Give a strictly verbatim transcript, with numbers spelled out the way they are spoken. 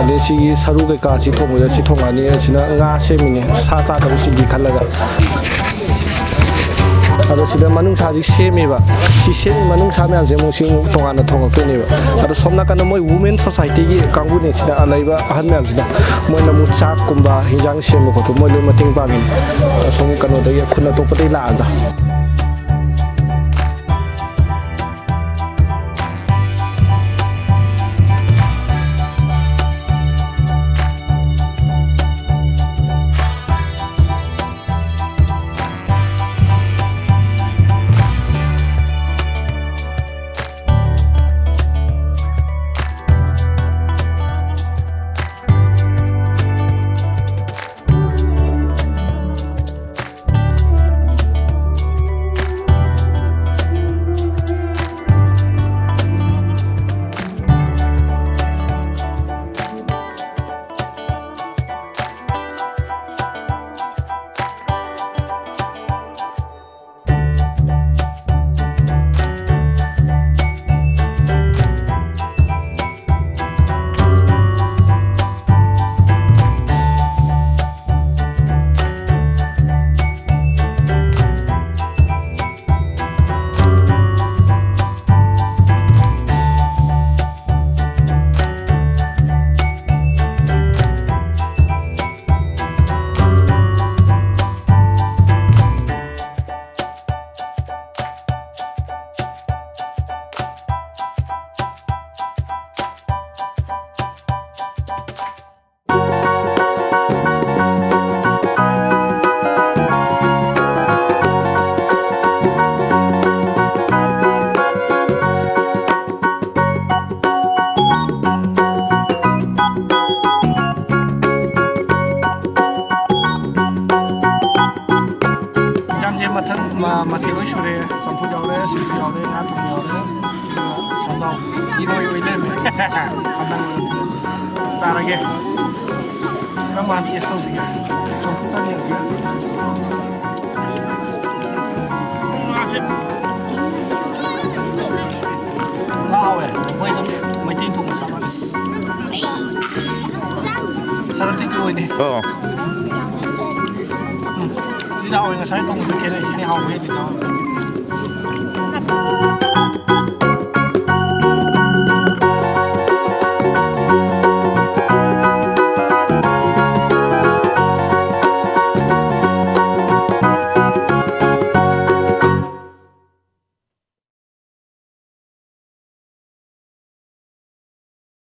ꯑꯗꯩ ꯁꯤꯒꯤ ꯁꯔꯨ ꯀꯩꯀꯥꯁꯤ ꯊꯣꯡꯕꯗ ꯁꯤ ꯊꯣꯡꯉꯅꯤ꯫ ꯑꯁꯤꯅ ꯉꯥ ꯁꯦꯝꯃꯤꯅꯦ, ꯁꯥ ꯆꯥꯗꯕꯁꯤꯡꯒꯤ ꯈꯜꯂꯒ꯫ ꯑꯗꯣ ꯁꯤꯗ ꯃꯅꯨꯡꯁꯥꯁꯤ ꯁꯦꯝꯃꯦꯕ꯫ ꯁꯤ ꯁꯦꯝꯃꯤ ꯃꯅꯨꯡꯁꯥ ꯃꯌꯥꯝꯁꯦ ꯑꯃꯨꯛ ꯁꯤ ꯑꯃꯨꯛ ꯇꯣꯉꯥꯟꯅ ꯊꯣꯡꯉꯛꯇꯣꯏꯅꯦꯕ꯫ ꯑꯗꯣ ꯁꯣꯝ ꯅꯥꯀꯟꯗ ꯃꯣꯏ Women Society ꯒꯤ ꯀꯥꯡꯕꯨꯅꯦ ꯁꯤꯗ ꯂꯩꯕ ꯑꯍꯟ ꯃꯌꯥꯝꯁꯤꯅ꯫ ꯃꯣꯏꯅ ꯑꯃꯨꯛ ꯆꯥꯛꯀꯨꯝꯕ ꯍꯤꯟꯖꯥꯡ ꯁꯦꯝꯕ ꯈꯣꯠꯄ ꯃꯣꯏ ꯂꯣꯏ ꯃꯇꯦꯡ ꯄꯥꯡꯉꯤꯅꯦ꯫ ꯑꯁꯣꯝ ꯀꯩꯅꯣꯗꯒꯤ ꯈꯨꯟ ꯑꯇꯣꯞꯄꯗꯒꯤ ꯂꯥꯛꯑꯒ꯫ ꯏꯟꯖꯥꯡꯁꯦ ꯃꯊꯪ ꯃ-, ꯃꯊꯦꯜ ꯂꯣꯏ ꯁꯨꯔꯦ꯫ ꯆꯝꯐꯨꯠ ꯌꯥꯎꯔꯦ, ꯁꯤꯡꯖꯨ ꯌꯥꯎꯔꯦ, ꯉꯥ ꯊꯣꯡꯕ ꯌꯥꯎꯔꯦ꯫ ꯑꯗꯨꯒ ꯁꯥꯖꯥꯎ ꯏꯔꯣꯏ ꯑꯣꯏ ꯂꯩꯔꯝꯃꯦ꯫ ꯁꯥꯖꯥꯎ ꯆꯥꯔꯒꯦ꯫ ꯀꯔꯝꯕ ꯍꯥꯟꯅ ꯇꯦꯁ ꯇꯧꯁꯤꯒꯦ? ꯆꯝꯐꯨꯠ ꯍꯥꯟꯅ ꯌꯦꯡꯉꯒꯦ꯫ ꯉꯥꯁꯦ ꯉꯥ ꯍꯥꯎꯋꯦ꯫ ꯑꯩꯈꯣꯏ ꯑꯗꯨꯝ ꯃꯩꯇꯩ ꯊꯣꯡꯕ ꯆꯞ ꯃꯥꯟꯅꯩ꯫ ꯑꯣ꯫ ꯁꯤꯗ ꯍꯥꯎꯋꯦ, ꯉꯁꯥꯏ ꯊꯣꯡꯕꯗ ꯈꯦꯠꯅꯩ꯫ ꯁꯤꯅ ꯍꯥꯎꯕ ꯍꯦꯜꯂꯤ꯫